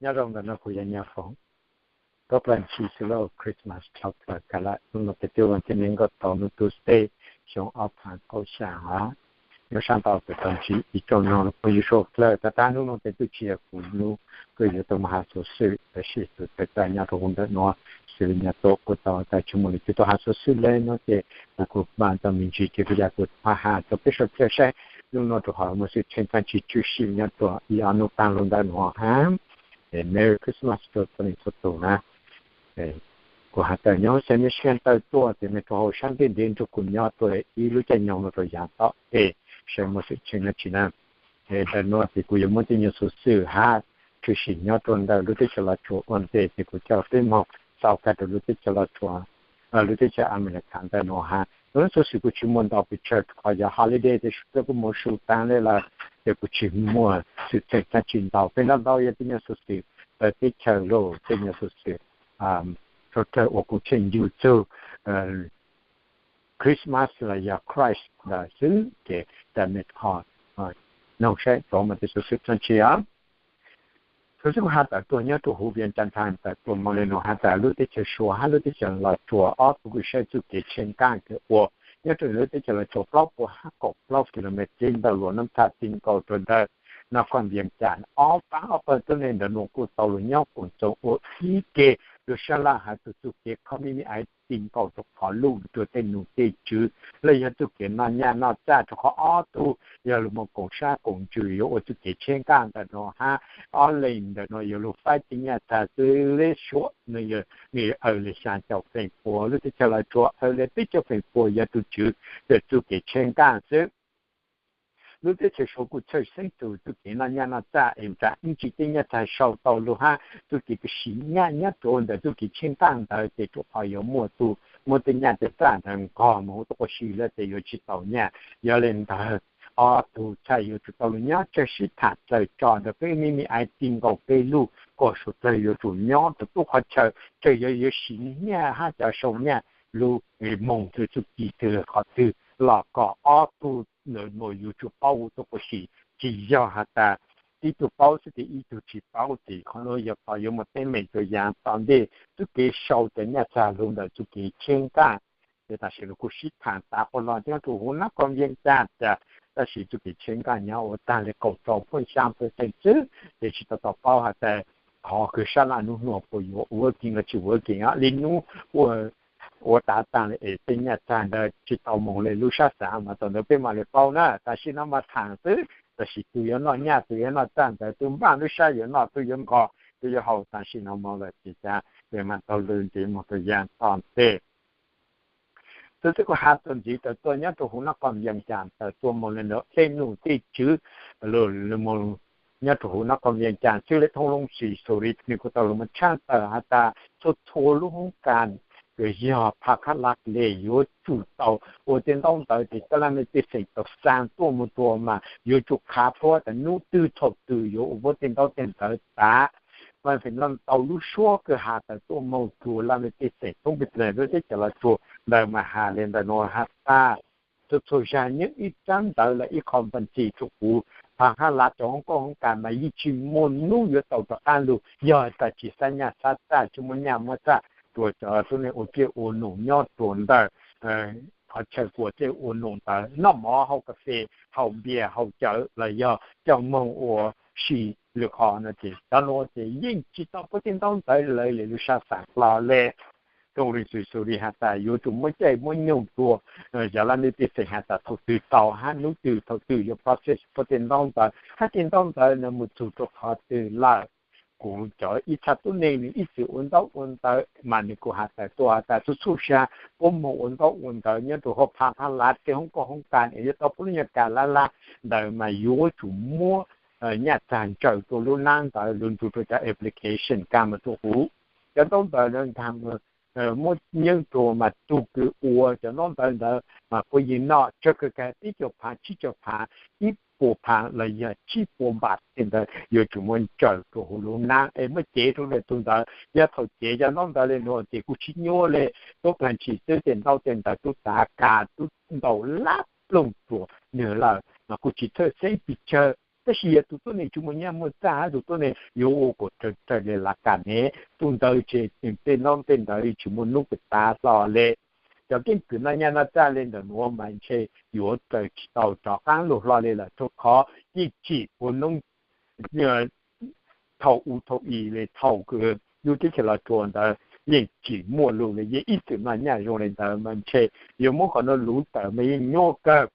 Nyob zoo ntawm no kuv yog Nyiaj Foom. Tuab plag ntsis xwb lauj, Christmas dhau plaws kawg lawm. Hnub no ces twb vas thib nees nkaum rau hnub Tuesday, xyoo ob phav kaum xya os. Nyob sab nraud kuv tau ntsib ib tsoom mloog los phooj ywg suav dlawg, tab tab hnub no ces twb tsis yog kuv hnub kws yuav tau mus has xov xwm, tab sis tus txawj txawj nyob rau hauv ntawm no xws li nyob tuaj kuj tau tas tsis muaj li cov tuaj has xov xwm le no ces kuv kuj mam tau me ntsis ces kuv yam kuv tau has rau peb suav dlawg saib hnub no rau qhov muaj xwm txheej tag nrho tshwm sim nyob rau ib ob hnub tag los ntawm no hab. Merry Christmas rau txhua leej txhua tus na. Kuv has tas nyob Saint Michael tawm tuaj ces nws rau hauv sab ntiaj ntiaj nrug kuv nyob rau ib lub caij nyoog no rau yav tom ntej, saib muaj xwm txheej dab tsi na. Ntawm no ces kuv yuav muab tej nyuag xov xwm hab tshwm sim nyob rau ntawm lub teb chaws Los Tsuas ua ntej ces kuv coj peb moog xaus kag rau lub teb chaws Los Tsuas, lub teb chaws Amelikas ntawm no hab. Lub xov xwm kuj tsis muaj ntau pes tsawg qhov yog holiday ces sawv daws kuj mus su taag le lawm, ces kuj tsis muaj xwm txheej dab tsi ntau. Peb ntau ntau yog tej nyuag xov xwm teb chaws los tej nyuag xov xwm suav dlawg uas kuv tsheej yug txug Christmas los yog Christ ntawd xwb ces tas mej ho noog saib tau mas tej xov xwm dab tsi os. Thaum xub kuv has tawm tuaj nyob rau huv Vias Cas Thais tawm tuaj moog le nuav has tas lub teb chaws Suav hab lub teb chaws Los Tsuas ob tug kuj saib txuj kev tsheej kaaj kws ua nyob rau lub teb chaws Los Tsuas plaub puas hab kaum plaub kilomev ntawm Luam Nab Thaj ti nkaus rau ntawm Nab Koj Vias Cas, ob pab ob pawg tuab neeg ntawm nuav kuj tau lug nyob koom txoos ua ib ke lug sab laj has txug txuj kev khob mej mej aiv ti nkaus rau qhov luj rua tej num tej tswv los yog txuj kev noj nyaj noj txaj rau qhov ob tug yog lug moog koom sab koom ntsws yuav ua txuj kev tsheej kaaj ntawm no hab ob leeg ntawm no yuav lug faib tej nyaj txag xwb le Suav nws aws le xya caum feem pua, lub teb chaws Los Tsuas aws le peb caug feem pua yog tug tswv txuj kev tsheej kaaj xwb. Lub teb chaws Suav kuj txhawj xeeb txug txuj kev noj nyaj noj txaj es nrag ib ntsis tej nyaj txag sau tau lug hab txuj kev kws siv nyaj nyob rua ntawm txuj kev tsheej kaaj ntawd ces rua qhov yuav muaj tug muab tej nyaj tej txaj ntawd nqog moog huv tuab qua si lawm ces yuav tsis tau nyaj. Yog le ntawd ob tug txhaj yuav tsum tau lug nyob tsawg sib tham txawm tso ntawm peb mej mej aiv ti nkaus peb lug kom suav dlawg yuav tsum nyob rua tub qhov chaw, tsawg yog yuav siv nyaj hab cov sau nyaj lug moog txug txuj ci twg qhov twg los kom ob tug ntawm nuav yuav tsum paub huv tuab qua si. Tsis yog has tas ib tug paub xwb ces ib tug tsis paub ces qhov nuav yog qhov yuav muaj teeb meem rua yaav tom ntej txuj kev sau cov nyaj txag lug ntawm txuj kev tsheej kaaj. Ces tam sim nuav kuj sib tham tav quas los nyob rua huv Nab Koj Vias Cas tas tab sis txuj kev tsheej kaaj nyob ua taag le kaum rau puj xyaa pua xeem xwb ces tsis tau tau paub has tas qhov kws sab laj nub nuav puas yuav working los tsis working li nub ua tav taag le es tej nyaj txag ntawd tsis tau moog le lub sab xaav mas thaum ntawd peb mam le paub na. Tam sim nuav mas tham xwb, tam sim tug yuav noj nyaj tug yuav noj txaj ntawd tug npaaj lub sab yuav noj tug yuav nqos tug yuav haus tam sim nuav moog lawm ces cas peb mam taug lw ntxiv moog rua yaav tom ntej. Txug teb kuv has txug ntxiv tawm tuaj nyob rua huv Nab Koj Vias Cas tawm tuaj moog le ntawm tej num tej tswv lug moog nyob rua huv Nab Koj Vias Cas xwb le thoob loo Missouri nws kuj tau lug moog tshaaj tawm has tas txhua txhua lub hoob kas kws yog pha khab laj le yuav tsum tau ua tej ntaub ntawv ces coj laj mej pej xeem tau xaa tuaj moog rua mas yuav tsum qha puab tas nub twg thaum twg yuav ua puab tej ntaub tej ntawv tav. Mas feem no tau lub suab kws has tawm tuaj moog rua laj mej pej xeem thoob peg lub teb chaws Los Tsuas ntawd mas has le ntawm nuav has tas txhua txhua zag nyob ib tsab ntawv los ib qho npa ntxi rua huv pha khab laj rua hoob koob hoob kas mas yeej tsis muaj nub yuav tau rov qaab lug yog tas tsis xab nyaj xab txaj tsis muaj nyaj muaj txaj rua cov tuab neeg ua tsiaj ua num nyob rua ntawm qhov chaw kws ua tsiaj ua num ntawd, noj mov haus kas fes haus npias haus cawv los yog coj moog ua si lwm qhov no ces cov nuav ces yeej tsis tau puab tej ntaub ntawv lawv le lub sab xaav hlo le. Thoob loo Missouri has tas yuav tsum muab caij muab nyoog rua cov laj mej pej xeem has tas thaum twg tau hab nub twg thaum twg yuav process puab tej ntaub ntawv hab tej ntaub ntawv no moog txug rua qhov twg lawm. Kuv cov ib txha tuab neeg nws ib txwm ua ntaub ua ntawv mas nws kuj has tas tuaj has tas txhua txhua zag puab moog ua ntaub ua ntawv nyob rua huv pha khab laj tej hoob koob hoob kas es yuav tau puab lub nyuas kas laj laj ntawd mas yuav tsum muab nyaj txag ntsaws rua lub nab ntawd lug nrug rua cov application kag moog rua huv. Cov ntaub ntawv ntawd nkaag muab nyeeb rua mas tug kws ua cov ntaub ntawv ntawd mas puab yeej noj tsawg kawg kag peb caug phav tsib caug phav ib puas phav los yog tsib puas npam tej ntawd yuav tsum muab ntsaws rua huv lub nab es muab cev rua le tug ntawd. Yog thaum cev cov ntaub ntawv le nuav ces kuj tsis nyuaj le, tuab plag ntshis xwb tej ntaub tej ntawv tub tav kag tub ntaus lab ploog rua nwg lawm mas kuj tsis txhawj xeeb pes tsawg. Tab sis yog tus tuab neeg tsis muaj nyaj muaj txag hab tus tuab neeg yuav ua kuas raws raws li lav kam ne, tus ntawd ces tej ntaub tej ntawv tsis muaj nub pes tav hlo le. Cov keeb kwm noj nyaj noj txag le ntawm nuav mas ntshe yuav raws tsis tau rov qaab lug hlo le lawm, rua qhov yeej tsim ua noob thaum u thaum i le thaum lub teb chaws Los Tsuas ntawd yeej tsim muaj lug le, yeej ib txwm noj nyaj zoo le ntawd mas ntshe yuav muab qhov nuav luv tawm mas yeej nyuaj kawg.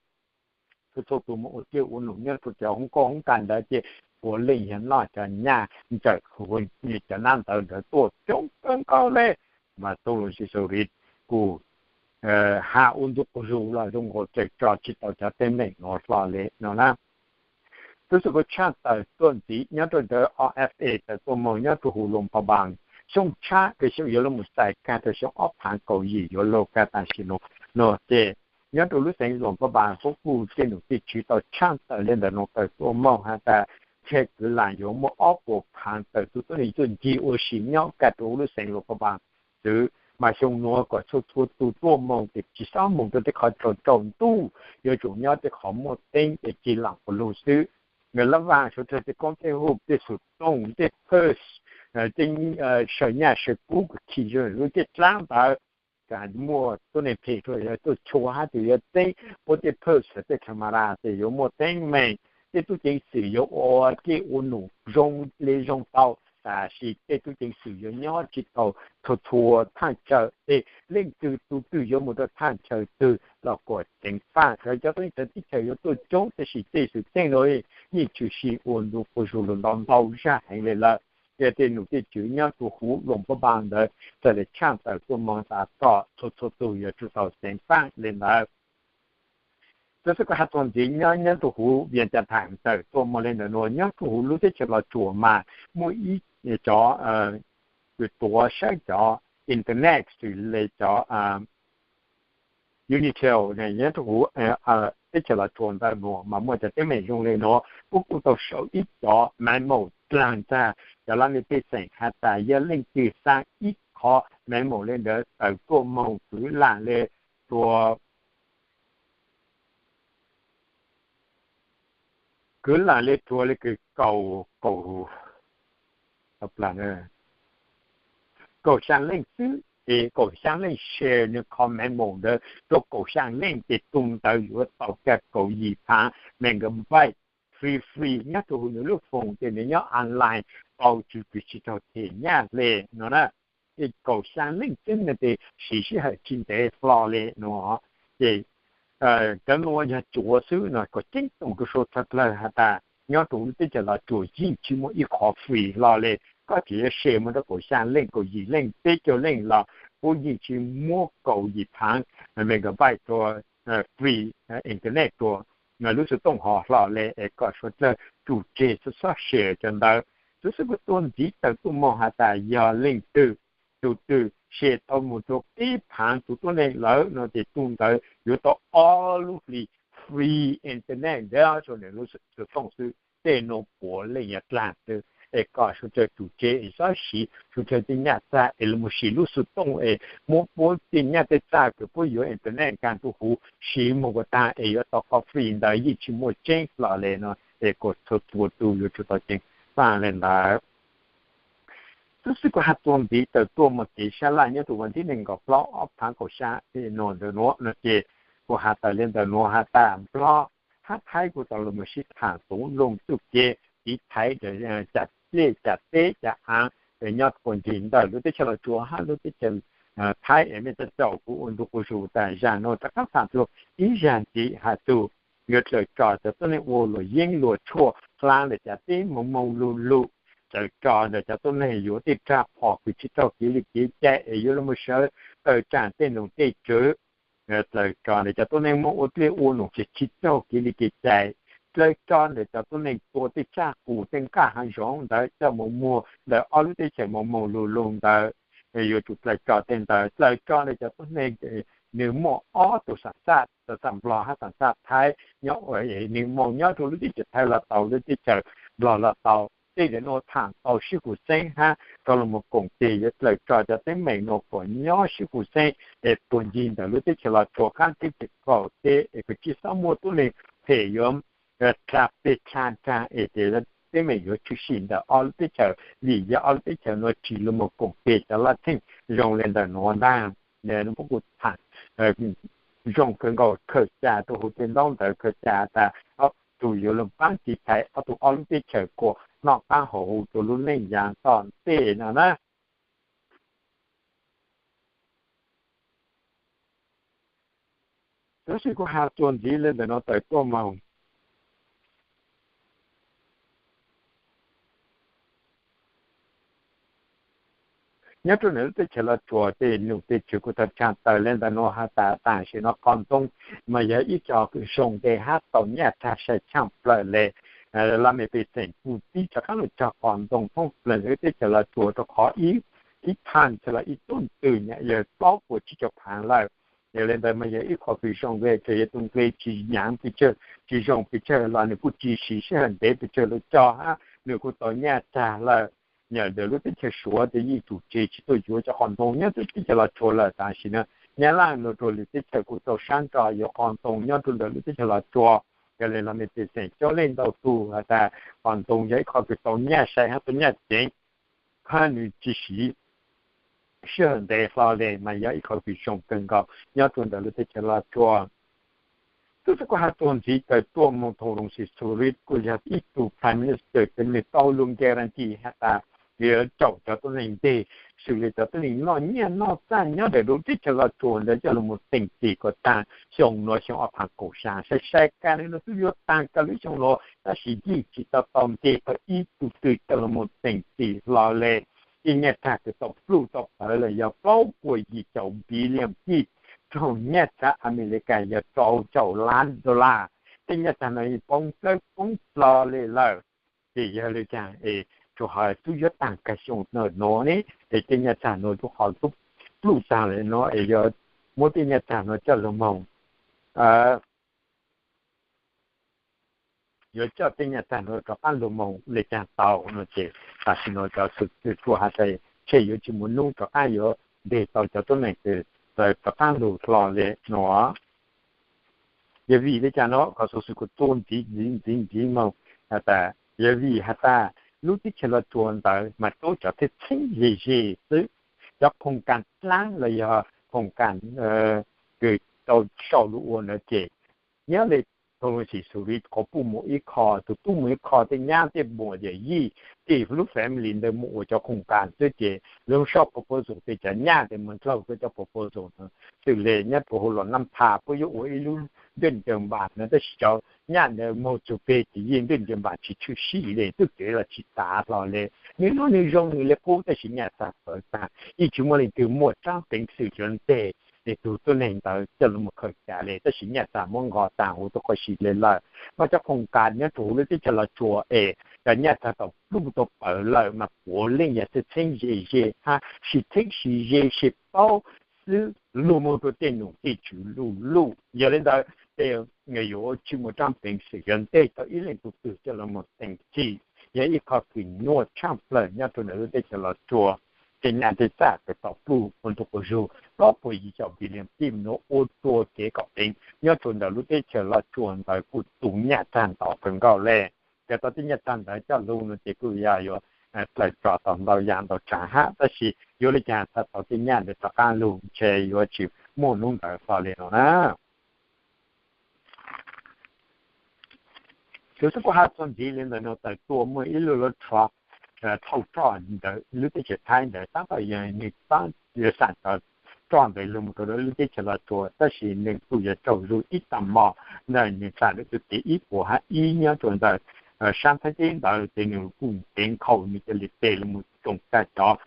Txhua txhua tus mus ua dlej ua num nyob rua cov hoob koj hoob kas ntawd ces puav leej yog noj cov nyaj ntsawm huv cov nab ntawv ntawd tuaj coob kawg nkaus le. Mas tub Lug Sij Sau Ris kuj has ua ntu quas zug los zoo nkaus raws tso tsis tau cov teeb meem nuav hlo le no na. Tub Xwm Kuj tshaaj tawm tuaj ntxiv nyob rua ntawm O F A tawm tuaj moog nyob rua huv Luas Pha Npaas, xyoo tshab kws xyoo yuav lug moog txais kag rua xyoo ob phaav kaum yim yuav lug kag tam sim nuav no ces nyob rua lub xeev Luas Pha Npaas kuj kuj tej num tej tswv tau tshaaj tawm le ntawm nuav tawm tuaj moog has tas tseg kwv lam yuav muaj ob puas phaav tawm tus tuab neeg tuaj ncig ua si nyob kag rua huv lub xeev Luas Pha Npaas xwb. Mas xyoo nuav kom txhua txhua tus tuaj moog ces tsis xob moog rua tej qhov tsaus tsaus ntuj, yuav tsum nyob tej qhov muaj teeb es cig laam quas lug xwb. Lab vaaj suav dlawg tej koob tej huj tej xum tooj tej purse, tej saw nyaj saw kub kws khi zoo lub caj dlaab ntawd, muaj tuab neeg phem tuaj chua hab tus yuav txeeb puab tej purse tej camera ces yuav muaj teeb meem. Tej tub ceev xwm yuav ua dlej ua num zoo le zoo tau, tab sis tej tub ceev xwm yuav nyob tsis tau txhua txhua thaaj chaw es leej twg tug twg yuav mus rua thaaj chaw twg los kuas ceev faj. Cov tuab neeg txawv teb chaws yuav tuaj coob tab sis tej xwm txheej nuav yeej tshwm sim ua ntu quas zug lug ntau ntau zag heev le lawm. Ces tej num tej tswv nyob rua huv Luas Pha Npaas ntawd txawm le tshaaj tawm tuaj moog tas kom txhua txhua tug yuav tsum tau ceev faj le ntawd. Tub Xwm Kuj has tuaj ntxiv nyob nyob rua huv Vias Cas Tham tawm tuaj moog le ntawm nuav nyob rua huv lub teb chaws Los Tsuas mas muaj ib cov kws tuav saib cov internet le cov Unitel nyob rua huv teb chaws Los Tsuas ntawm nuav mas muaj cov teeb meem zoo le nuav. Kuj kuj tau sau ib cov memo dlaag txag cov laj mej pej xeem has tas yog leej twg xa ib qho memo le ntawd tawm tuaj moog kwv lam le rua kwv lam le rua le kws kaum kaum kaum xyaa leej xwb es kaum xyaa leej share nwg qho memo ntawd rua kaum xyaa leej ces tug ntawd yuav tau kag kaum yim phaav megabyte free free nyob rua huv nwg lub foos ces nwg nyob online tau tsis, tsis raug them nyaj le no na. Ces kaum xyaa leej xwb no ces siv sij hawm tsis ntev hlo le no. Ces cov nuav yog tsuav xwb no kom ceeb toom rua suav dlawg has tas nyob rua huv lub teb chaws Los Tsuas yeej tsis muaj ib qho free hlo le. Koj tseem yuav share moog rua kaum xyaa leej kaum yim leej peb caug leej los puab yeej tsis muab kaum yim phaav megabyte rua free internet rua lub xov tooj ho hlo le es kom suav dlawg tsum tseg xob share cov ntawd. Tub Xwm Kuj tuaj ntxiv tawm tuaj moog has tas yog leej twg tug twg share tau moog rua peb phaav tus tuab neeg lawm no ces tug ntawd yuav tau ob lub hli free internet ntawd rua nwg lub xov tooj xwb. Tej nuav puav leej yog dlaag xwb es kom suav dlawg tsum tseg es xob siv suav dlawg tej nyaj txag es lug moog siv lub xov tooj es muab puab tej nyaj tej txag kws puab yuav internet nkaag rua huv siv moog kuas taag es yuav tau qhov free ntawd yeej tsis muaj tseeb hlo le no es kom txhua txhua tug yuav tsum tau ceev faj le ntawd. Tub Xwm Kuj has tuaj ntxiv tawm tuaj moog kev sab laj nyob rua vas thib neeg nkaum plaub ob phaav kaum xyaa no ntawm nuav no ces kuj has tawm le ntawm nuav has tas Nplog hab Thaib kuj tau lug moog sib thaam txuv lug txuj kev tiv thaiv cam dlej cam teb cam aav nyob puag ncig ntawm lub teb chaws Los Tsuas hab lub teb chaws Thaib es mej cov caum kuv ua ntu quas zug tas zag nuav rov qab thaam dlua ib zag ntxiv has txug yuav dlawm tso cov tuab neeg ua luam yeeb luam tshuaj hlaa ntawm cov teb moog moog lug lug, dlawm tso ntawm cov tuab neeg yuav tej raj phom kws tsis raug kev li kev cai es yuav lug moog sawv tawm tsaam tej num tej tswv, dlawm tso ntawm cov tuab neeg muaj ua dlej ua num tsis tsis raug kev li kev cai, dlawm tso ntawm cov tuab neeg tua tej tsaj qus tej nqaj haav zoov ntawd coj moog muag ntawm ob lub teb chaws moog moog lug lug ntawd, yuav tsum dlawm tso tej ntawd. Dlawm tso ntawm cov tuab neeg nwg muaj ob tug xam xaj, xam xaj Nplog hab xam xaj Thaib nyob ua nwg moog nyob rua lub teb chaws Thaib los tau lub teb chaws Nplog los tau. Tej ntawm nuav thaam tau sib fwm xeeb hab rov lug moog koom tes yuav dlawm tso cov teeb meem nuav kom nyob sib fwm xeeb es puag ncig ntawm lub teb chaws Los Tsuas qaab teb teb kaum teb es kws tsis xob muaj tuab neeg phem yuav dlha peg dlha dlha es tias peb mam yuav tshwm sim ntawm ob lub teb chaws, vim yog ob lub teb chaws no tsis los mus koom tes cov laj theej zoo li ntawm nuav ntag. Nws puab kuj tham zoo kawg nkaus, khaws ca rua huv tej ntaub ntawv, khaws ca tas ob tug yuav lug paab tiv thaiv ob tug, ob lub teb chaws kuas noj qaab haus huv rua lub neej yaav tom ntej no na. Tab sis kuv has txuas ntxiv le ntawm no tawm tuaj moog. Nyob rua ntawm lub teb chaws Los Tsuas tej num tej tswv kuj tau tshaj tawm le ntawm no has tas tam sim no qhov ntoo mas yog ib co kws zoo nkauj hab tau nyaj txag sai tshaaj plawg le. Laj mej pej xeem kuj tib rov qaab lug cog qhov ntoo thoob plawg lub teb chaws Los Tsuas rua qhov ib, ib thaj txhad los ib tug twg nyam yog plaub puas tsib caug phaav lawm. Yog le ntawd mas yog ib qho kws zoo nkauj, txawm yog tus nqe tsis nyaav pes tsawg, tsis zoo pes tsawg los nws kuj tsis siv sij hawm ntev pes tsawg lug cog hab nws kuj tau nyaj txag lawm. Nyam ntawm lub teb chaws Suav ces yeej tsum tseg tsis tuaj yuav cov qhov ntoo nyob lub teb chaws Los Tsuas lawm. Tam sim no Nyab Laj nua rua lwm teb chaws kuj tau sab nrog yuav qhov ntoo nyob rua ntawm lub teb chaws Los Tsuas. Yog le laj mej pej xeem coob leej ntau tug has tas qhov ntoo yog ib qho kws tau nyaj sai hab tau nyaj ceev, hab nws tsis siv sij hawm ntev hlo le mas yog ib qho kws zoo kawg nkaus nyob rua ntawm lub teb chaws Los Tsuas. Tub xwb kuj has txuas ntxiv tawm tuaj moog, Thoob Loos Xisulis kuj yog ib tug Prime Minister kws nws tau lug guarantee has tas yuav caum cov tuab neeg nteg, xws le cov tuab neeg noj nyaj noj txag nyob ntawm lub teb chaws Los Tsuas ntawd coj lug moog teem txim kom taag xyoo nuav xyoo ob phav kaum xyaa. Sai sai kag le nuav twb yuav taag kag lub xyoo nuav tab sis yeej tsis tau tau nce tau ib tug twg coj lug moog teem txim hlo le. Tej nyaj txag kws tau pluj tau pawv lawm yog plaub puas yim caum billion kib, raug nyaj txag Amelikas yog rau caum lab dollar. Tej nyaj txag no yeej poob plawg poob plo le lawm. Ces yog le caag es tsuas ho twb yuav taag kag xyoo nuav ne, es tej nyaj txag nuav tsuas ho pluj taag le nuav es yog muab tej nyaj txag nuav coj lug moog, yuav coj tej nyaj txag nuav rov qaab lug moog le caag tau no ces tam sim no cov xwm txheej tsuas has tas tsheej yuav tsis muaj nub rov qaab yuav nteg tau cov tuab neeg kws txawm rov qaab lug hlo le nuav. Yog vim le caag no, qhov xuv xwm kuv tuaj ntxiv ntxiv ntxiv ntxiv moog has tas yog vim has tas lub teb chaws Los Tsuas ntawd mas tuab cov txheeb txheeb ze ze xwb. Cov khoom kas dlaab los yog khoom kas kws tau sau lug ua ntawd ces nyob le Thoob Loos Xisulis qhuav puj mus ib qho, tug tub mus ib qho, tej nyab tej muam yawm yij, tej lub family ntawd mus ua cov khoom kas xwb ces lub sab proposal tej cov nyaj tes mus dlaug rua cov proposal no. Xws le nyob rua huv Luam Naj Phas puab yuav ua ib lub nteej ncaws npas no tab sis cov nyaj ntawd moog txug peg ces yeej nteej ncaws npas tsis tshwm sim le, tub kev los tsis tav hlo le. Nwg lub nwg zoo nwg le qub tab sis nyaj txag pawv taag, yeej tsis muaj leej twg muaj tsaab peev xwm yuav nteg le tug tuab neeg ntawd coj lug moog khaws ca le, tab sis nyaj txag muab nqos taag huv tuab qhov si le lawm. Mas cov khoom kas nyob rua huv lub teb chaws Los Tsuas es cov nyaj txag tau pluj tau pawv lawm mas puav leej yog txheeb txheeb ze ze hab sib txheeb sib ze sib paub xwb lug moog rua tej num tej tswv luj luj. Yog le ntawd ces yuav tsis muaj tsaab peev xwm yuav nteg tau ib leej tug twg coj lug moog teem txim. Yog ib qho kws nyuaj tshaj plawg nyob rua ntawm lub teb chaws Los Tsuas. Tej nyaj tej txag kws tau pluj ua ntu quas zug plaub puas yim caum billion kib nuav ua rua kev kom peev nyob rua ntawm lub teb chaws Los Tsuas ntawd kuj tu nyaj txag ntau kawg nkaus le. Ces tau tej nyaj txag ntawd coj lug no ces kuj yog yuav dlaws tso tau ntau yam ntau tsaav hab, tab sis yuav le caag txhad tau tej nyaj ntawd rov qaab lug ntshe yuav tsis muaj nub ntawd hlo le no na. Tub xwb kuv has txuas ntxiv le ntawm no tawm tuaj muaj ib lub lub roj, thauj roj ntawm lub teb chaws Thaib ntawd taab tom yog nwg paab yuav xam cov roj ntawd lug mus rau lub teb chaws Los Tsuas, tab sis nwg kuj yuav tsaug zug ib tag mo ntawm nwg xam lub txuj kev ib puas hab ib nyob rua ntawm sab Thaib teb ntawd ces nwg kuj kev nkhaus nwg cov le tes lug mus tsoo tag cov,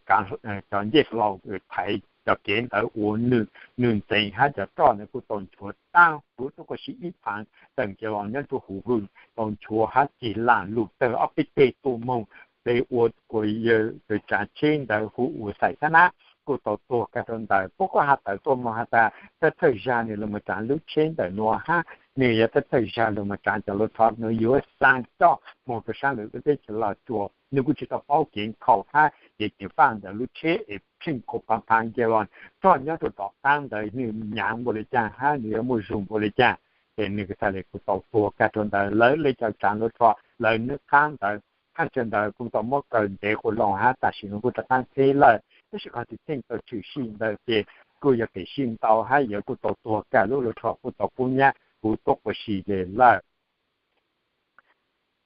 cov ncej hlau thaiv cov kev ntawd ua nwg, nwg ntxeev hab cov roj ntawd kuj tau nchuav taab huv tuab qhov si ib phaav tawm nce los nyob rua huv hwj tau nchuav hab cig laam lug tawg ob peb teg tuaj moog, tes ua kuas yawg tsav tsheb ntawd hu ua Xais Xab Nab kuj tau tuag kag rau ntawd. Puab kuj has tawm tuaj moog has tas thawj thawj zag nwg lug mus tsav lub tsheb ntawm nuav hab nwg yog thawj thawj zag lug mus tsav cov lub roj nuav yuav xaa coj moog rua saab lwm lub teb chaws Los Tsuas, nwg kuj tsis tau paub kev nkhaus hab kev ceev faj ntawm lub tsheb es tsheej kuas paav paav nce los roj nyob rua tom qaab ntawd nwg nyaav npaum le caag hab nwg yuav muaj zug npaum le caag. ces nws txhais li kuj tau tuag kag rau ntawd. Lawv li cov tsav nruab rho lawv nws qab ntawd, thaj chaw ntawd kuj tau muab kaw ntev quas loo hab tam sim no kuj rov qab teb lawm, tab sis qhov tsis txheej tau tshwm sim ntawd ces kuj yog kev sib ntaus hab yuav kuj tau tuag kag lub luag rho kuj tau kub nyab huv tuab quas si li lawm.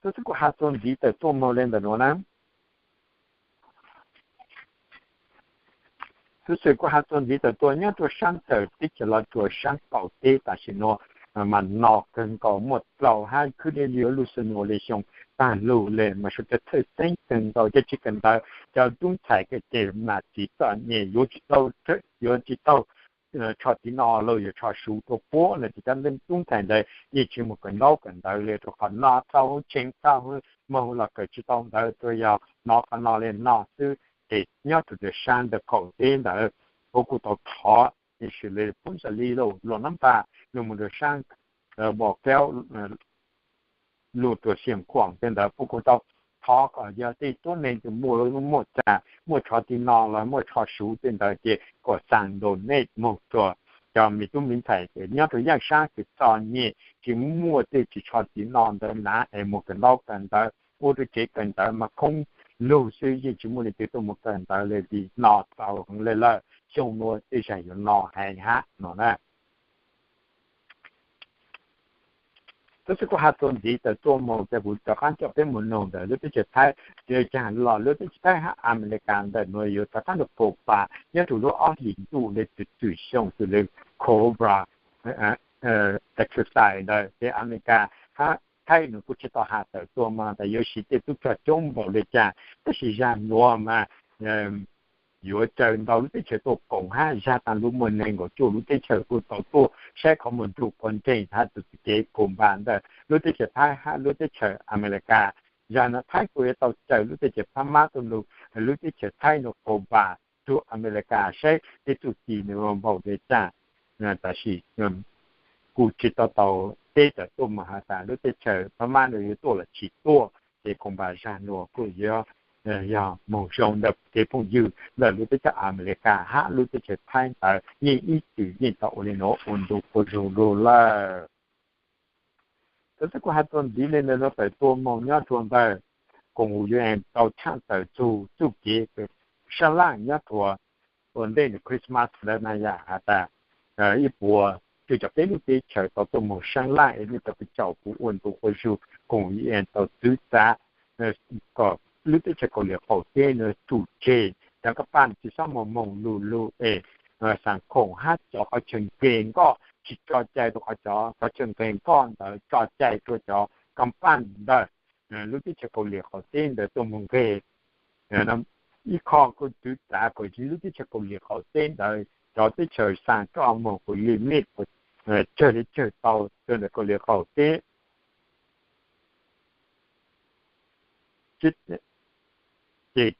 Tub xwb kuv has txuas ntxiv tawm tuaj moog le ntawm nuav na. Tub xwb kuv has txuas ntxiv tawm tuaj nyob rua saab tawm teb chaws Los Tsuas saab qaum teb tam sim nuav mas no kawg nkaus, muaj dlau hab khwb deb yuav luj xwb nuav le xyoo taag lug le mas suav dlawg txhawj xeeb kawg nkaus. Cov tsev kawm ntawv, cov tub ntxhais kawm ces mas txiv txom nyem yuav tsis tau, yuav tsis tau tsho txiv no los yuav tsho suv rua puab lawm ces cov tub ntxhais ntawd yeej tsis moog kawm ntaub kawm ntawv le rua qhov no tau tshee tau moog los kawm tsis tau ntawv, tsuas yog nov qhov no le no xwb. Ces nyob rua saab ntawm qaum teb ntawd puab kuj tau thov, tiam sis le puab txhad li luas nab npaj lug moog rua saab Npos Kaub, lug rua Xiav Khuam tej ntawd puab kuj tau thov kom yog tej tuab neeg kws muaj, muaj txag muaj tsho txiv no los muaj tsho suv tej ntawd ces kom xaa donate moog rua cov me tub me ntxhais nyob rua yaaj saab kws txom nyem tsis muaj tej tsis tsho txiv no ntawd na es moog kawm ntaub kawm ntawv ua rua tsev kawm ntawv mas khoob lug xwb, yeej tsis muaj leej twg tuaj moog kawm ntawv le vim no tau heev le lawm, xyoo nuav tej zag yuav no heev hab no na. Tub xwb kuv has txuas ntxiv tawm tuaj moog ces kuv rov qaab coj peb moog noog ntawm lub teb chaws Thaib. Ces caag los lub teb chaws Thaib hab Amelikas ntawm nuav yuav rov qaab lug koom pas nyob rua lub ob hlis ntuj le txwm txwm xyoo txwm le Cobra exercise ntawd ces Amelikas hab Thaib nws kuj tsis tau has tawm tuaj mas tas yuav siv tej tub rog coob npaum le caag, tab sis zag nuav mas yuav raws ntau lub teb chaws tuaj koom hab zag taag lub muaj neeg nkaum cuaj lub teb chaws kuj tau tuaj saib qhov muaj nruj quas nreeg hab txuj kev koom pas ntawm lub teb chaws Thaib hab lub teb chaws Amelikas. Zag nuav Thaib kuj yuav tau raws lub teb chaws Phab Mab tuaj lug lub teb chaws Thaib nuav koom pas rua Amelikas saib tej txuj ci nws npaum le caag. Tab sis kuj tsis tau tau teb tawm tuaj mas has tas lub teb chaws Phab Mab nws yuav tuaj los tsis tuaj, ces koom pas zag nuav kuj yuav yog moog zoo ntawm kev phooj ywg ntawm lub teb chaws Amelikas hab lub teb chaws Thaib ntawd yeej ib txwm yeej tau ua le nuav ua ntu quas zug lug lawm. Tub xwb kuv has txuas ntxiv le ntawm nuav tawm tuaj moog nyob rua ntawm koom haum U N tau tshaaj tawm txug txuj kev saab laaj nyob rua ua ntej Christmas ntawd na yog has tas ib puas cuaj caum peb lub teb chaws tau tuaj moog saab laaj es nej tau pab caum kuv ua ntu quas zug, koom haum U N tau txwv txav kom lub teb chaws Kaus Lim qaum teb nuav tsum tseg cov kaaj paj tsi xob moog moog lug lug es xaa khoom hab cov qhov chaw nqeg nkoj tsi tso cai rua qhov cov, qhov chaw nqeg nkoj ntawd tso cai rua cov kaaj paj ntawm lub teb chaws Kaus Lim qaum teb ntawd tuaj moog nqeg. Ib qho kuj txwv txav kom lub teb chaws Kaus Lim qaum teb ntawd cov teb chaws xaa roj moog kuj limit tsawg le tsawg tau rua ntawm Kaus Lim qaum teb. Ces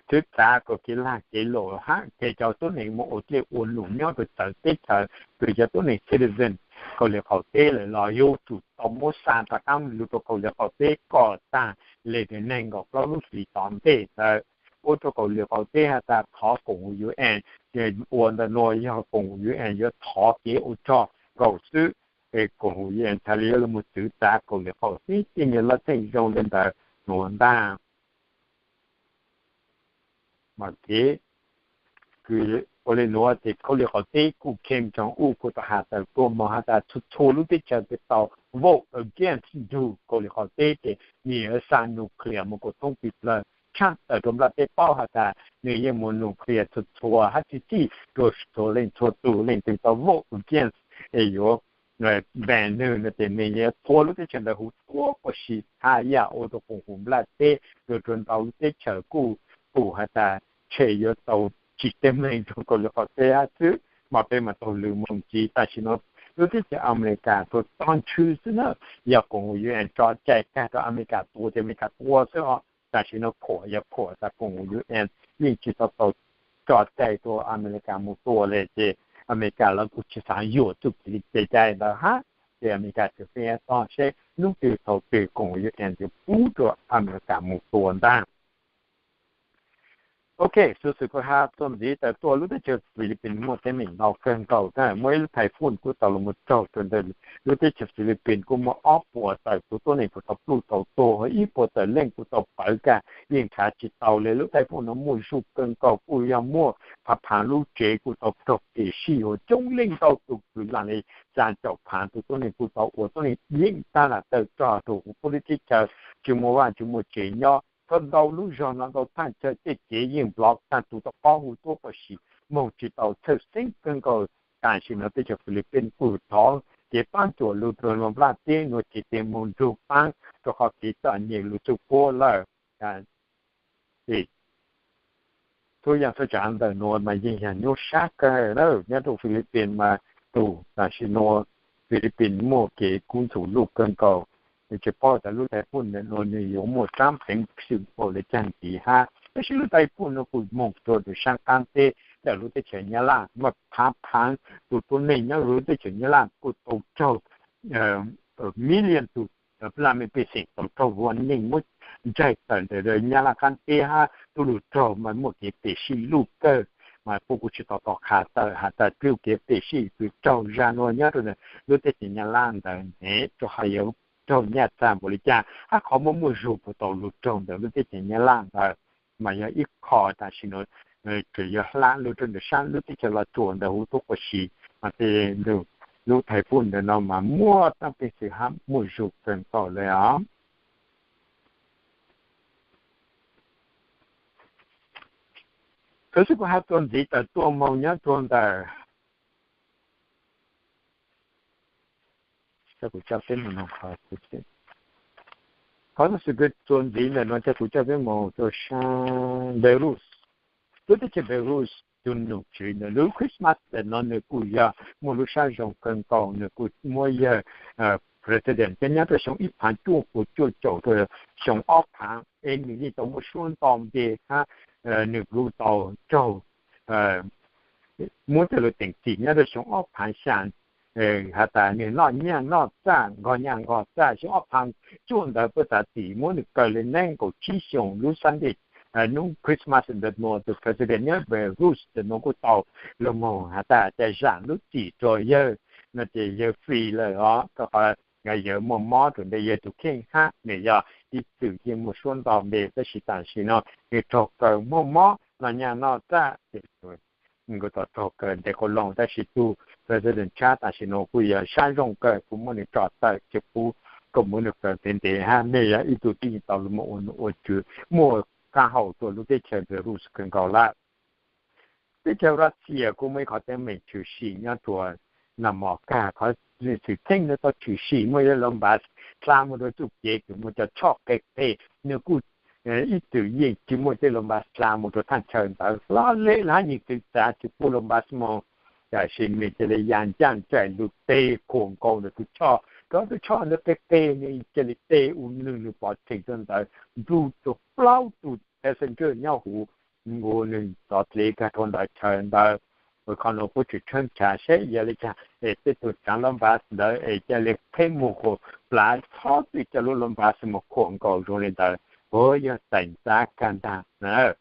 txwv txav kom kev lag kev luam hab kev cov tuab neeg moog ua dlej ua num nyob rua txawv teb chaws, kws cov tuab neeg citizen Kaus Lim qaum teb lawm los yuav tsum tau muab xaa rov qaab lug rua Kaus Lim qaum teb kom taag le neeg nkaum plaub lub hlis tom ntej ntawd. Ua rua Kaus Lim qaum teb has tas thov koom haum U N, ua ntawm nuav yog koom haum U N yuav thov kev ua rog nkaus xwb. Es koom haum U N txhad le yuav lug moog txwv txav Kaus Lim qaum teb tej nyuas laj txheej zoo le ntawd nuav ntag. Mas kev kws ua le nuav ces Kaus Lim qaum teb kuj Kim Jong Un kuj tau has tawm tuaj moog has tas txhua txhua lub teb chaws kws tau vote against ntug Kaus Lim qaum teb ces nwg yuav xaa nuclear moog kuas thoob plig plawg, tshaaj tawm rua nplaj teb paub has tas nwg yeej muaj nuclear txhua txhua hab txhij txhij rua txhua leej txhua tug, leej twg tau vote against es yuav ban nwg no ces nwg yuav txhua lub teb chaws ntawd huv tuab quas si txhaj yam ua rua koom haum nplaj teb, rua rua ntau lub teb chaws kuj pum has tas tshe yuav tau tsi teeb meem rua Kaus Lim qaum teb hab xwb. Mas peb mas taug lw moog ntxiv tam sim nuav lub teb chaws Amelikas tau tog ntshw xwb na, yog koom haum U N tso cai kag rua Amelikas tua ces Amelikas tua xwb os. Tam sim nuav khuam yog khuam tas koom haum U N yeej tsi tau tau tso cai rua Amelikas moog tua le ces Amelikas lawv kuj tsi xaav yuam txuj kev li kev cai ntawd hab. Ces Amelikas tseem pheej tog seb nub twg thaum twg koom haum U N yuav pub rua Amelikas moog tua ntag. Ok, xov xwm kuv hais txuas ntxiv tawm tuaj, lub teb chaws Philippines muaj teeb meem ntau kawg nkaus na. Muaj ib lub thais fun kuj tau los mus raug rau ntawm lub teb chaws Philippines, kuj muaj ob puas tawm tus tuab neeg kuj tau pluj tau tuag, ib puas tawm leej kuj tau pawv kag, yeej nrhav tsis tau li. Lub thais fun no muaj zog kawg nkaus, kuj yog muaj phav phav lub tsev kuj tau raug phem sij, uas coob leej ntau tus kwv lam li xya caum phav tus tuab neeg kuj tau ua tuab neeg yeej tag lam tawm rog rau huv pub lub teb chaws, tsis muaj vaj tsis muaj tsev nyob. Tau ntau lub zog no ntau thaj chaw tej kev yeej nplov tag, tus tau qhov hu tuaj pom sis moog tsis tau, txhawj xeeb kawg nkaus. Tam sim no teb chaws Philippines kuj thov kev pab cuam lug rau lub nplaj teb nuav ces tes moog nrug paab rau qhov kev txom nyem lug txuj puab lawm. Txhua yaam txhua tsav ntawm nuav mas yeej yog nyuaj sab kawg na. Nyob rau Philippines mas tus tam sim nuav Philippines muaj kev kub ntxhov luj kawg nkaus. Nws tsis paub tas lub thais fun nuav nws yuav muaj tsab peev xwm npaum li caag ntxiv hab, tab sis lub thais fun nuav kuj moog rua rau saab qaab teb ntawm lub teb chaws Nyab Laj, muaj phav phav tus tuab neeg nyob lub teb chaws Nyab Laj kuj tau raug million tus plaj mej pej xeem tau raug ua neeg muab ntsaig tawm ntawm Nyab Laj qaab teb hab tub lug raug mas muaj kev phem sij luj kawg. Mas puab kuj tsis tau tom qha tawm has tas tub kev phem sij kws raug zag nuav nyob rau lub teb chaws Nyab Laj ntawd ne rau qhov yuav raug nyaj txag npaum li cas hab qhov muaj muaj zug puas tau lug raug ntawm lub teb chaws Nyab Laj ntawd. Mas yog ib qho tam sim nuav tseem yuav hlab lug rau ntawm saab lub teb chaws Los Tsuas ntawd huv tuab qua si, mas tej lub thais fun ntawm no mas muaj taab peev xwm hab muaj zug kawg nkaus li os. Khwv xwb kuv has txuas ntxiv tawm tuaj moog nyob rua ntawm kuv coj peb moog, qhov xwb kuv txuas ntxiv ntawm no ces kuv coj peb moog rua saab Belarus. Lub teb chaws Belarus tus nom tswv ntawm lub Christmas ntawm no nws kuj yog muaj lub sab zoo kawg nkaus, nws kuj muab yawg president cov nyob rau xyoo ib phav cuaj puas cuaj caum rua xyoo ob phav es nws yeej tau muaj suab nto npe hab nws kuj tau raug muab coj lug teem txim nyob rau xyoo ob phav xya. Has tas nws noj nyaj noj txaj, nkaug nyaj nkaug txaj, xyoo ob phav cuaj ntawd puab xav txim muab nws kaw li nees nkaum tsib xyoos lub sab ntej. Nub Christmas ntawd nuav tus president nyob Belarus ntawm nuav kuj tau lug moog has tas ca zaam lub txim rua yawg no ces yawg free lawm os, rua qhov yawg muaj mob rua ntawm yawg tus kheej hab nws yog ib txwm yeej muaj suab nto npe, tab sis tam sim no nws raug kaw muaj mob noj nyaj noj txaj ces nws kuj tau raug kaw ntes qau loo, tab sis tus president tshab tam sim no kuj yog sab zoo kawg, kuj muab nws tso tawm ces puab kuj muab nws kaw ntev ntev hab nws yog ib tug tib yeej tau lug moog ua nom ua tswv muaj qaab hau rua lub teb chaws Belarus kawg nkaus lawm. Teb chaws Russia kuj muaj ib qhov teeb meem tshwm sim nyob rua nag hmo kag, qhov xwm txheej nws tau tshwm sim muaj ib lub npas hla mus rua txuj kev kws muaj cov choj qe qe, nws kuj ib txwm yeej tsis muaj tej lub npas hla mus rua thaj chaw ntawd, hlo le hab yeej txwv txav tsis pub lub npas moog. Tam sis nws cia li ya ncaaj nraim lug teg khuam nkaus ntawm tus choj, rua tus choj ntawd qe qe, nws cia li teg ua nwg nws pov tseg rua ntawd, nplug rua plaub tug passenger nyob huv, nkaus nwg txov dlev kag rua ntawd chaw ntawd. Ua qhov nuav puab tseem tshawb nrhav seb yog le caag es tej tug tsaav lub npas ntawd es cia li qheb muag qhuav plav txhob txwm coj lub lub npas moog khuam nkaus zoo le ntawd, puab yog txais ntxav kag ntag na.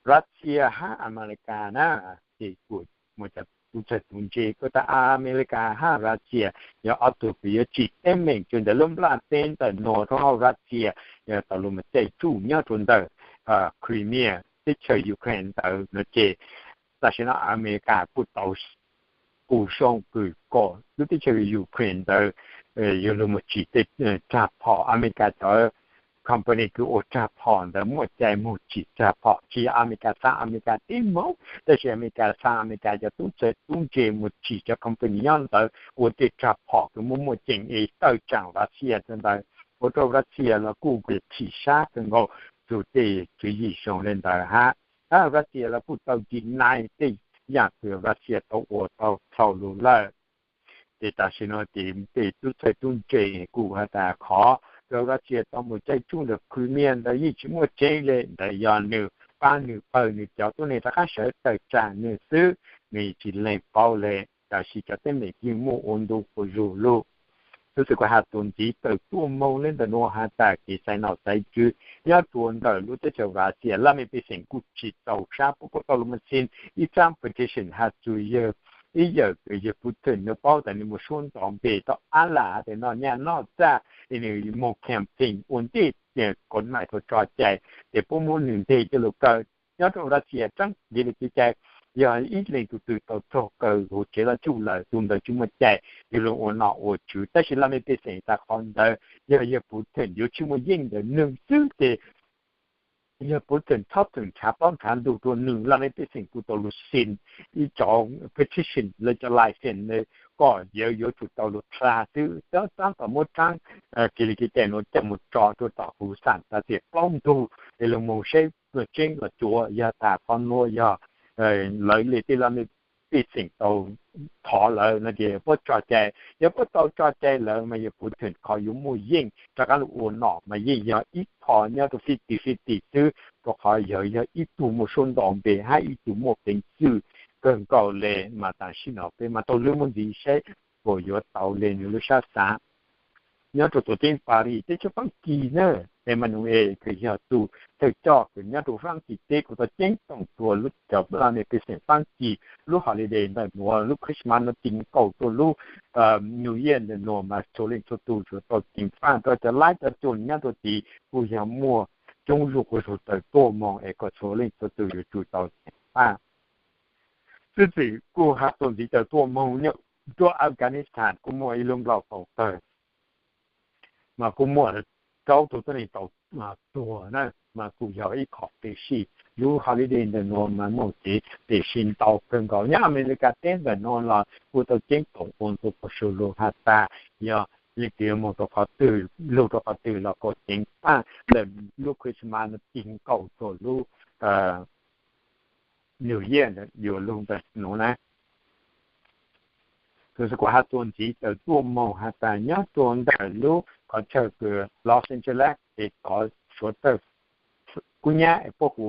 Russia hab America na, ces kuj muaj cov tub txawg tub ntse, kuj tas America hab Russia yog ob tug kws yuav tsim teeb meem rua ntawm lub nplaj teb ntawm nuav rua hauv Russia yog tau lug mus caij tsuj nyob rua ntawm Crimea teb chaws Ukraine ntawd no ces tam sim no America kuj tau pum zoo kws kom lub teb chaws Ukraine ntawd yog lug mus tsim tej rag phom. America cov company kws ua rag phom ntawd muaj cai mus tsim rag phom, tsis yog America xaav America tib moog, tab sis America xaav America cov tub txawg tub ntse mus tsim cov company nyob ntawd ua tej rag phom kws muaj muaj ceem es tawm tsaam Russia rua ntawd, ua rau Russia los kuj chim sab kawg nkaus rua tej tswv yim zoo le ntawd hab. Russia los kuj tau deny tej yaam kws Russia tau ua tau dhau lug lawm. Ces tam sim no ces tej tub txawg tub ntse kuj has tas qhov rau Russia tau mus caij tsuj ntawm Crimea ntawd yeej tsis muaj tseeb le, ntawd yog nws pab nws pawg nws cov tuab neeg rov qab sawv tawm tsaam nws xwb, nws tsis lees paub le. Tam sim cov teeb meem yeej muaj ua ntu ua zug lug. Tus xwm kuv has txuas ntxiv tawm tuaj moog le ntawm nuav has tas kev xaiv nom xaiv tswv nyob rua ntawm lub teb chaws Russia laj mej pej xeem kuj tsis txaus sab puab puab tau lug mas xin ib txaab petition has txug yawg, ib yawm yawg Putin nws paub tas nws muaj suab nto npe tau ab lam has tas noj nyaj noj txag es nws moog campaign ua ntej kov maim tau tso cai, ces puab muab nws nteg coj lug kaw. Nyob rua Russia tseeb yog le kev cai, yog ib leeg tug twg tau raug kaw huv tsev loj tsuj lawm tus ntawd tsis muaj cai yug lug ua nom ua tswv. Tab sis laj mej pej xeem tas qhov ntawd yog yawg Putin yuav tsis muaj yeej ntawm nws xwb ces yawg Putin txhob txwm nrhav plaub nrhav ntug rua nws, laj mej pej xeem kuj tau lug xin ib cov petition le cov license kom yawg yuav tsum tau lug tha xwb. Tab tom muab tsaab kev le kev cai nuav coj moog tso rua tom huv xam tas txias plaub ntug es lug moog saib tseeb los cuav yog tas qhov nuav yog lawv le tej laj mej pej xeem tau thov lawm no ces puab tso cai. Yog puab tau tso cai lawm mas yawg Putin qhov yuav muaj yeej rov qaab lug ua nom mas yeej yog ib qho nyob rua fifty fifty xwb, rua qhov yawg yog ib tug muaj suab nto npe hab ib tug muaj peev xwm kawg nkaus le. Mas tam sim no peb mas taug lub muab ntxiv saib puas yuav tau le nws lub sab xav. Nyob rua tuam ceeb Paris teb chaws Faab Kis na, Emmanuel kws yog tug thawj coj kws nyob rua Faab Kis teb kuj tau ceeb toom rua lub cov laj mej pej xeem Faab Kis lub holiday ntawm nuav, lub Christmas nuav ti nkaus rua lub New Year ntawm nuav mas txhua leej txhua tug yuav tau ceev faj. Rua cov laib cov cuam nyob rua tid kuj yog muaj coob zug quas zug tawm tuaj moog es kom txhua leej txhua tug yuav tsum tau ceev faj. Xwb txwm kuj has txuas ntxiv tawm tuaj moog nyob rua Afghanistan kuj muaj ib lub nplaj tau tawg, mas kuj muaj rau tug tuab neeg tau tuag na, mas kuj yog ib qho peb sij lub holiday ntawm nuav mas muaj kev peb sij ntau kawg nkaus. Nyob Amelikas teb ntawm nuav los kuj tau ceeb toom ua ntu quas zug lug has tas yog leej twg moog rua qhov twg lug rua qhov twg los kom ceev faj ntawm lub Christmas nuav ti nkaus rua lub New Year ntawd yuav lug ntawm nuav na. Tus xwm kuv has txuas ntxiv tawm tuaj moog has tas nyob rua ntawm lub qhov chaw kws Los Angeles es tod Suav tawg kub nyab es puab hu,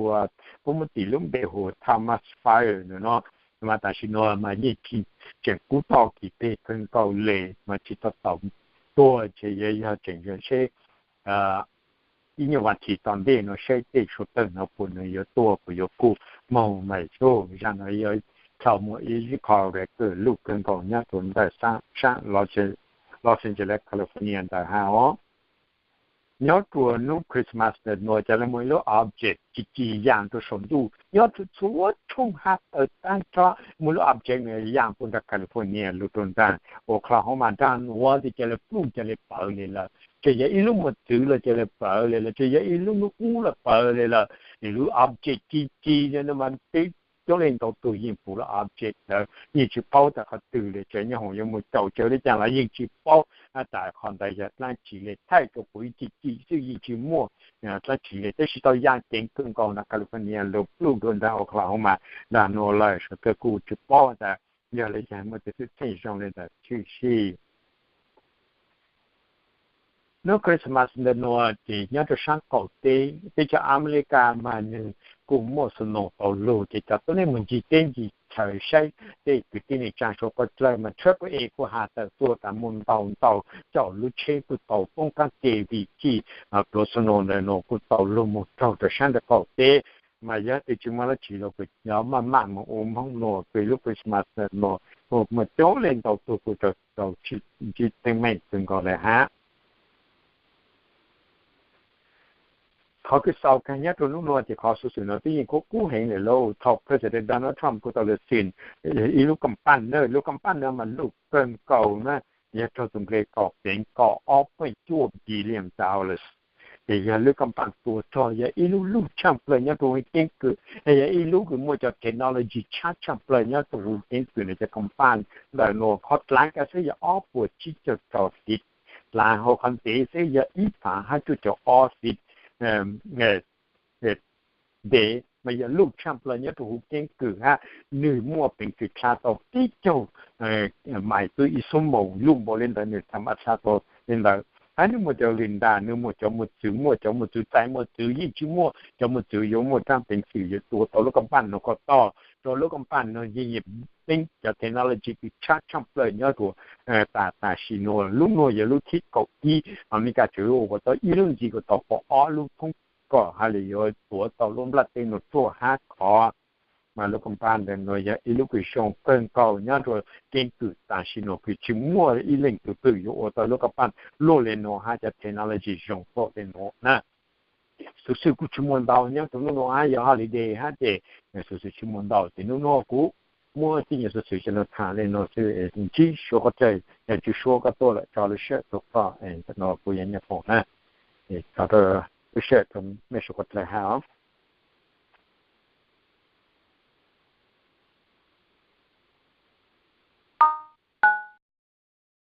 puab muab tis lub npe hu Thomas Fire ntawm nuav, mas tam sim nuav mas yeej tseem kub tog kis peg kawg nkaus le mas tsis tau tau tuag ces yuav yog tseem seb ib nyuag vas thiv tom ntej nuav seb tej Suav tawg nuav puas nws yuav tuag puas yuav kub moog mas zag nuav yog thaus muaj ib qho record luj kawg nkaus nyob rua ntawm saab Los Angeles California ntawd hab os. Nyob rua nub Christmas ntawm nuav cov le muaj ib lub object ci ci yaam rua saum ntuj nyob rua txhua tshooj hab tawm taab tso, muaj lub object nuav yaam puag nraag California lug rua nraag Oklahoma nraag nuav, tes ca le pluj ca le pawv le lawm, tseem yog ib lub mos txwv los ca le pawv le lawm, tseem yog ib lub nub qub los pawv le lawm. Nwg lub object ci ci mas peb coob leej ntau tug yeej pum lub object ntawd yeej tsis paub tas qhov twg le, tseem nyob hoom yuav mus caum tsawv le caag los yeej tsis paub tas qhov ntawd yog dlaab tsi le, thaij rua kuv ib ci ci xwb yeej tsis muaj dlaab tsi le. Tab sis tau yaa ceev kawg nkaus nraag California lug pluj rua nraag Oklahoma nraag nuav lawm, Suav tawg kuj tsis paub tas yog le caag, muaj tej xwm txheej zoo le ntawd tshwm sim. Nub Christmas ntawm nuav ces nyob rua saab qaum teb, teb chaws Amelikas mas nwg kuj muaj snow tau lug ces cov tuab neeg mus ncig teb ncig chaw saib tej kwv tij neej tsaa suav pawg dlawg mas Triple A kuj has tawm tuaj tas muaj ntau ntau caum lub tsheb kuj tau poob kaab ke vim chim pluav snow ntawm nuav kuj tau lug moog raug rua saab ntawm qaum teb. Mas yog tej tsis muaj dlaab tsi los kuj cov maj mam moog ua Moob nuav peb lub Christmas ntawm nuav kuj muaj coob leej ntau tug kuj raug raug ntsib teeb meem kawg nkaus le hab. Qhov kws xaus kag nyob rua nub nuav ces qhov xuv xwm nuav twb yeej kub kub heev lawm lauj. Thaum President Donald Trump kuj tau lug xim ib lub kampaaj na, lub kampaaj nuav mas luj kawg nkaus na, yog raug tus nqe kaum peev kaum ob point cuaj billion dollars. Ces yog lub kampaaj tua rog yog ib lub luj tshaaj plawg nyob rua huv keeb kwm, yog ib lub kws muaj cov technology tshaaj tshaaj plawg nyob rua huv keeb kwm no. Cov kampaaj ntawm nuav qhov dlaav kag xwb yog ob puas tsib caug rau feet, dlaav hauv qhov ntev xwb yog ib phav hab cuaj caum ob feet ntev, mas yog luj tshaaj plawg nyob rua huv keeb kwm hab nwg muaj peev xwm dlha tau tib caug mais tub ib xuab moos, luj npaum le ntawd nwg txha ma dlha tau le ntawd. Hab nwg muaj cov lwm ntaag, nwg muaj cov mos txwv, muaj cov mos txwv txais mos txwv yeej tsis muaj, cov mos txwv yuav muaj dlaab peev xwm yuav tua tau lub kampaaj nuav kom tog, rua lub kampaaj nuav yeej teeb cov technology kws tshab tshaj plaws nyob rua tam tam sim nuav. Lub nuav yog lub thib kaum ib, Amelikas tseem ua tau ib lub ntxiv kuas tau kaum ob lub thoob kom hais lug yuav tuav tau lub nplaj teb nuav tuaj hab khov. Mas lub kaaj paj ntawm nuav yog ib lub kws zoo kawg nkaus nyob rua keeb kwm tam sim nuav kws tsi muaj ib leej tug twg yuav ua tau lub kaaj paj luaj le nuav hab cov technology zoo tuaj le nuav na. Xuv xwm kuj tsi muaj ntau nyob rua nub nuav hab, yog holiday hab ces xuv xwm tsi muaj ntau ces nub nuav kuv muab tib nyuas xuv xwm coj lug tham le nuav xwb. Ntsib suav qhov dlawg, yog tsi suav koj tuaj lawm tso lub sij hawm rua koj, no kuv yog Nyiaj Foom na. Tso lub sij hawm rua mej suav qhov dlawg hab.